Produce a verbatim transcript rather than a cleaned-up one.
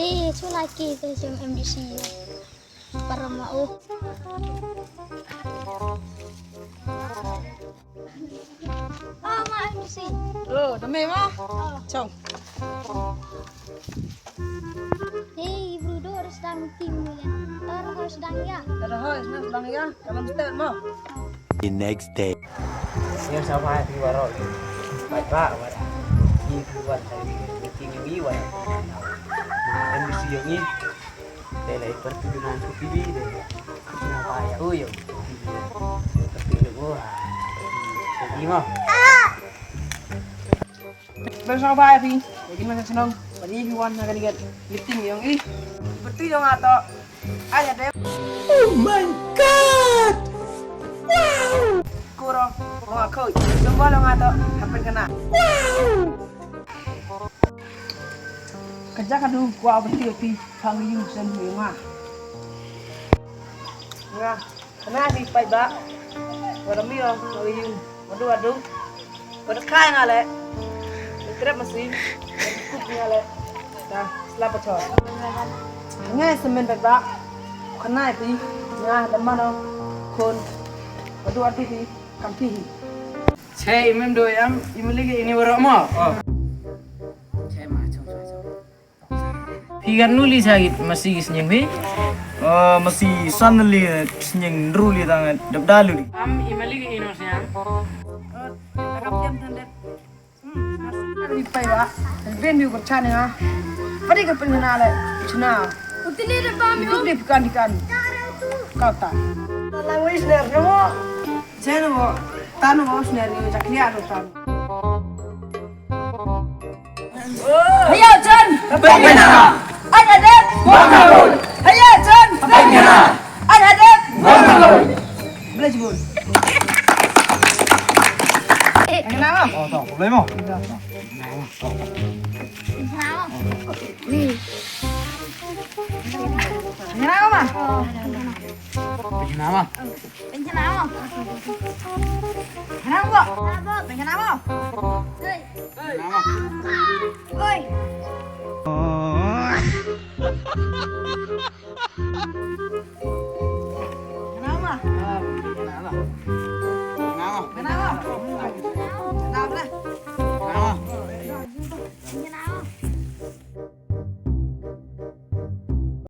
Eh, shu la ki te shem M D C. Para ma u. Ah, ma M D C. Oh, dame ma. Oh. Chong. Hey, Brudo, harus dang tim ya. Tar harus dang ya. Tar harus dang ya. Dalam step mo. The next day. Ïa sha ba phi waroh. Ba ba waroh. Phi phi waroh. Phi phi waroh. Em bisi ïa ngi. Te lei per tu nan tu phi di de. Na ba ïa u ïa. Per tu ïa u. Phi mo. Bel sngewbha ïa phi. Ïa ki nongshong shnong. Ba ïa ki wan na kane ka meeting jong i. Berti jong nga to. Ai hadep. Oh my God! Wow! Kuro, mo nga khoi. Sngewbha long nga to. Happen kena. Wow! Ka jaka du kwah berti ïa phi. Pha ngi ïung shen ïa nga. Nga. Kane phi paidbah. Wa da mih ïa nga ïung. Wa du wa du. Wa da kai nga leh. Wa trep masi. Wa da kup nga leh. Da slap pachor. Nga semen paidbah. Kane phi. Nga da mano. Khun. Wa du wa du phi. Kam phi hi. Che imem do yam imelig ini waroh mo. Oh. Che ma chong chong chong. Phi kat nu li sa git masi ki snyeng phi? Oh, masi san li snyeng ru li tang dep da lu li. Am imelig ino snyang. Takap jam tande. Hmm, masi ri pai wa. Ben bi ko chane ha. Padi ka pen na le chna. Utile de pam yo. Duk de kan di kan. Kau ta. Language ner no. Chen wo, tan wo sner ni jak lia ro tan. Haya chen. Bengena. Ai hadap. Bengena. Haya chen. Bengena. Ai hadap. Bengena. Boleh jebul. Bengena. Oh, tak boleh mo. Bengena ma. Bengena ma. Pynjynnaw. Pynjynnaw ko. Pynjynnaw. Hei. Hei.